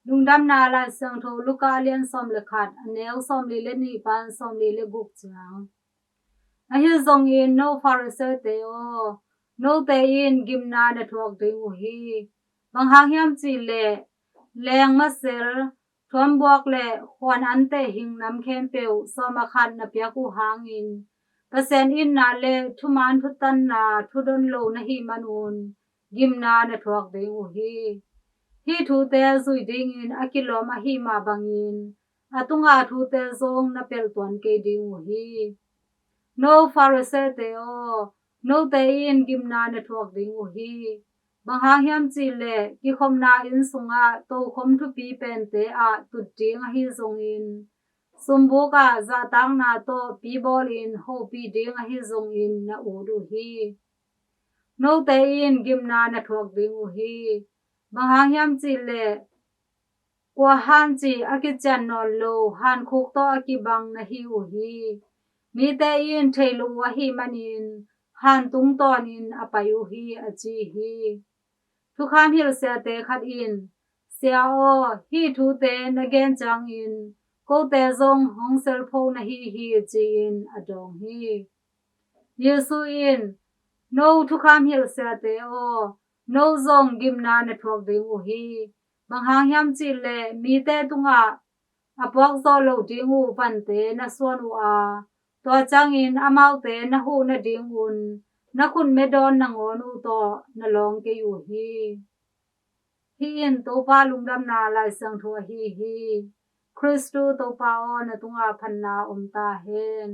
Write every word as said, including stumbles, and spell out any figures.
Lungdamna Laisiangtho Luka a lian sawm le khat, a neu sawmli le nih pan sawmli le guk ciang. Ahi zongin no Pharisee-te aw, note in gimna na thuak ding uh hi. Bang hang hiam cih leh leng masel, thuambuak le khuan anteh hing nam khempeuh sawm a khat na piak uh hangin Pasian itna le thuman thutanna thudon lo na hih manun gimna na thuak ding uh hi. Hih thute zui dingin a kilawm ahih mah bangin a tunga thute zong na pelh tuan kei ding uh hi. No Pharisee-te aw, note in gimna na thuak ding uh hi. Bang hang hiam cih leh kikhopna inn sungah tokhom thupi pente ah tut ding ahi zongin sumbuk ah zahtakna tawh pi bawlin hopih ding ahi zongin na ut uh hi. Note in gimna na thuak ding uh hi. Bang hang hiam cih leh kua hancih a kician nawn lo hankhuk tawh a kibang na hi uh hi. Mite in thei lo uh ahih manin han tungtawnin a pai uh hi, a ci hi. Thukham hilh siate khat in, Sia aw, hih thute na gen ciangin kote zong hong selpho na hi hi, ci-in a dawng hi. Jesu in, No thukham hilh siate aw, no zong gimna na thuak ding uh hi. Bang hang hiam cih leh mite tungah a puak zawh loh ding uh vante na suan uh a, tua ciangin amaute na huh nadingun na khutme dawn nangawn uh tawh na lawng kei uh hi. Hih in Topa Lungdamna Laisiangtho ahi hi. Khristu Topa aw, na tungah phatna om ta hen.